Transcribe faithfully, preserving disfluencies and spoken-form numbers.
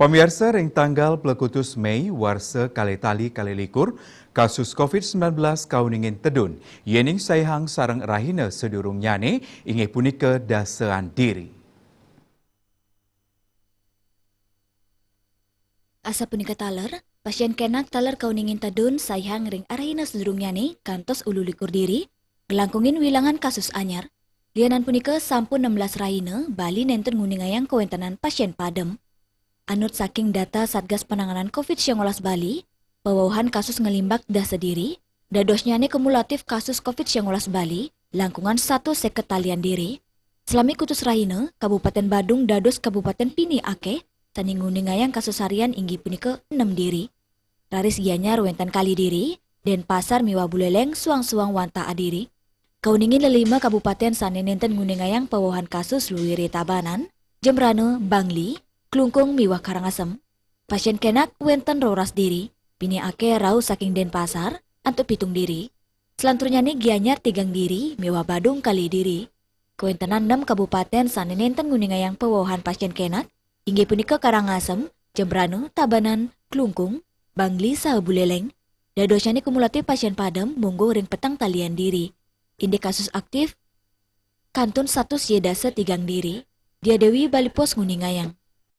Pamiarsa, ring tanggal plekutus Mei warsa kalih tali kalih likur, kasus covid sembilan belas kauningin tedun, yening saihang sareng rahina sadurungnyane inggih punika dasaan diri. Asapunika taler, pasien kenak taler kauningin tedun saihang ring arahina sadurungnyane kantos ulu likur diri, nglangkungin wilangan kasus anyar. Lianan punika sampun enam belas rahina Bali nenten nguningayang kawentenan pasien padem. Anut saking data Satgas Penanganan covid sembilan belas Bali, pawewehan kasus nglimbak dasa diri, dadosnyane kumulatif kasus covid sembilan belas Bali langkungan satus seket talian diri. Salami kutus rahina, Kabupaten Badung dados kabupaten pinih akeh sane nguningayang kasus harian inggih punika enem diri. Raris Gianyar wenten kalih diri, Denpasar miwah Buleleng suang-suang wantah adiri. Kauningin lelima kabupaten sane nenten nguningayang pawewehan kasus luire Tabanan, Jembrana, Bangli, Klungkung miwah Karangasem. Pasien kenak wenten roras diri, pinih akeh rauh saking Denpasar antuk pitung diri. Salanturnyane Gianyar tigang diri miwah Badung kalih diri. Kawentenan nem kabupaten sane nenten nguningayang pawewehan pasien kenak, inggih punika Karangasem, Jembrana, Tabanan, Klungkung, Bangli saha Buleleng. Dadosnyane kumulatif pasien padem mungguh ring petang talian diri. Indik kasus aktif kantun satus sia dasa tigang diri. Dia Dewi Bali Post nguningayang.